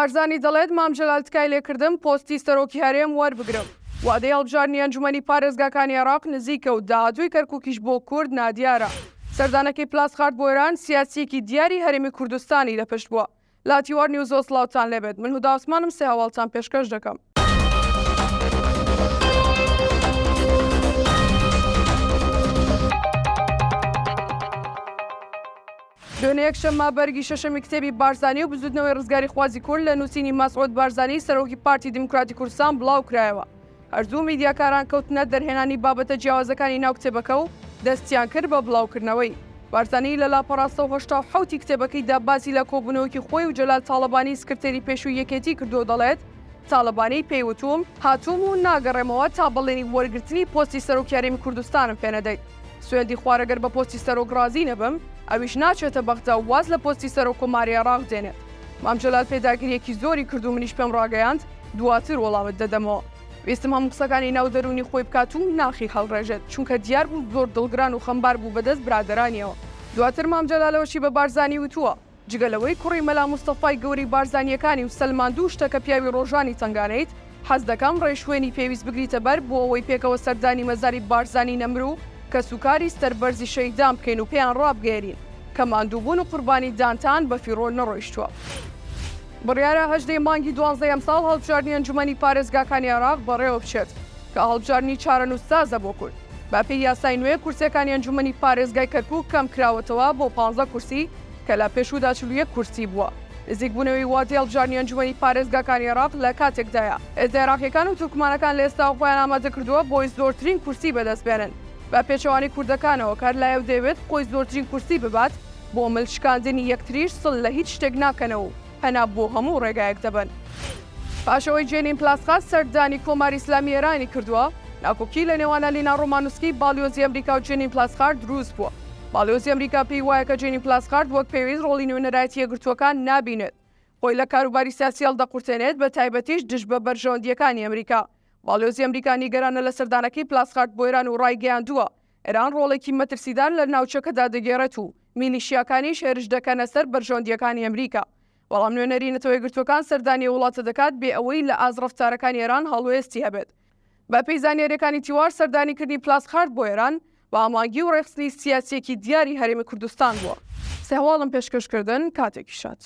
بارزانی دەڵێت، مام جەلال تکای لێکردم پۆستی سەرۆکی هەرێم وەربگرم. وادەی هەڵبژاردنی ئەنجومەنی پارێزگاکانی عێراق نزیکە و داهاتووی کەرکوکیش بۆ کورد نادیارە. سەردانەکەی پلاسخارت بۆ ئێران سیاسییەکی دیاری هەرێمی کوردستانی لە پشت بووە. لە تیوار نیوزەوە سڵاوتان لێبێت، من هودا عوسمانم سێ هەواڵتان پێشکەش دەکەم. دوێنێ یەکشەممە بەرگی شەشەمی کتێبی بارزانی و بزوتنەوەی ڕزگاریخوازی کورد لە نووسینی مەسعود بارزانی سەرۆکی پارتی دیموکراتی کوردستان بڵاوکرایەوە. هەرزوو میدیاکاران کەوتنە دەرهێنانی بابەتە جیاوازەکانی ناو کتێبەکە و دەستیان کرد بە بڵاوکردنەوەی. بارزانی لە لاپەڕە 187 ی کتێبەکەیدا باسی لە کۆبوونەوەکی خۆی و جەلال تاڵەبانی سکرتێری پێشووی یەکێتی کردووە و دەڵێت، تاڵەبانی پێی وتووم هاتووم و ناگەڕێمەوە تا بەڵێنی وەرگرتنی پۆستی سەرۆکی هەرێمی کوردستانم پێنەدەیت. سوێندی خوارد گەر بە پۆستی سەرۆک ڕازی نەبم، ئەویش ناچێتە بەغدا و واز لە پۆستی سەرۆک کۆماری عێراق دێنێت. مام جەلال پێداگرییەکی زۆری کرد و منیش پێم ڕاگەیاند دواتر وەڵامت دەدەمەوە. ویستم هەموو قسەکانی ناو دەروونی خۆی بکات و ناخی هەڵڕێژێت، چونکە دیار بوو زۆر دڵگران و خەمبار بوو بەدەست برادەرانیەوە. دواتر مام جەلال ئەوەشی بە بارزانی وتووە، جگە لەوەی کوڕی مەلا مستەفای گەورەی بارزانییەکانی و سەلماندووشتە کە پیاوی ڕۆژانی تەنگانەیت، حەز دەکەم ڕێشوێنی پێویست بگریتە بەر بۆ ئەوەی پێکەوە سەردانی مەزاری بارزانی نەمر و کەسوکاری سەربەرزی شەهیدان بکەین و پێیان ڕابگەیەنین کە ماندووبوون و قوربانی دانتان بەفیڕۆ نەڕۆیشتووە. بڕیارە 18 ی مانگی دوانزەی ئەمساڵ هەڵبژاردنی ئەنجومەنی پارێزگاکانی عێراق بەڕێوەبچێت کە هەڵبژاردنی چارەنووسسازە بۆ کورد. بەپێی یاسای نوێ کورسییەکانی ئەنجومەنی پارێزگای کەرکوک کەمکراوەتەوە بۆ 15 کورسی کە لە پێشوودا 41 کورسی بووە. نزیکبوونەوەی وادەی هەڵبژاردنی ئەنجومەنی پارێزگاکانی عێراق لە کاتێکدایە هێزە عێراقییەکان و تورکمانەکان لە ئێستاوە خۆیان ئامادەکردووە بۆی زۆرترین کورسی بەدەستبێنن بە پێچەوانەی کوردەکانەوە کە هەر لایەو دەیەوێت خۆی زۆرترین کورسی ببات بۆ مل شکاندنی یەکتریش سڵ لە هیچ شتێک ناکەنەوە و پەنا بۆ هەموو ڕێگایەک دەبەن. پاش ئەوەی جێنین پلاسخارت سەردانی کۆماری ئیسلامی ئێرانی کردووە، ناکۆکی لە نێوان ئەلینا ڕۆمانوسکی باڵیۆزی ئەمریکا و جێنین پلاسخارت دروست بووە. باڵیۆزی ئەمریکا پێی وایە کە جێنین پلاسخارت وەک پێویست ڕۆڵی نوێنەرایەتی یەکگرتووەکان نابینێت، خۆی لە کاروباری سیاسی هەڵدەقورتێنێت، بە تایبەتیش دژ بە بەرژەوەندییەکانی ئەمریکا. باڵیۆزی ئەمریکا نیگەرانە لە سەردانەکەی پلاسخارت بۆ ئێران و ڕایگەیاندووە، ئێران ڕۆڵێکی مەترسیدار لە ناوچەکەدا دەگێڕێت و میلیشیاکانیش هێرش دەکەنە سەر بەرژەوەندییەکانی ئەمریکا. بەڵام نوێنەری نەتەوەیەکگرتووەکان سەردانی ئەو وڵاتە دەکات بێ ئەوەی لە ئاست ڕەفتارەکانی ئێران هەڵوێستی هەبێت. بە پێی زانیارییەکانی تیوار سەردانیکردنی پلاسخارت بۆ ئێران بە ئامانگی و ڕێکخستنی سیاسییەکی دیاری هەرێمی کوردستان بووە. سێ هەواڵم پێشکەش کردن کاتێکی شاد.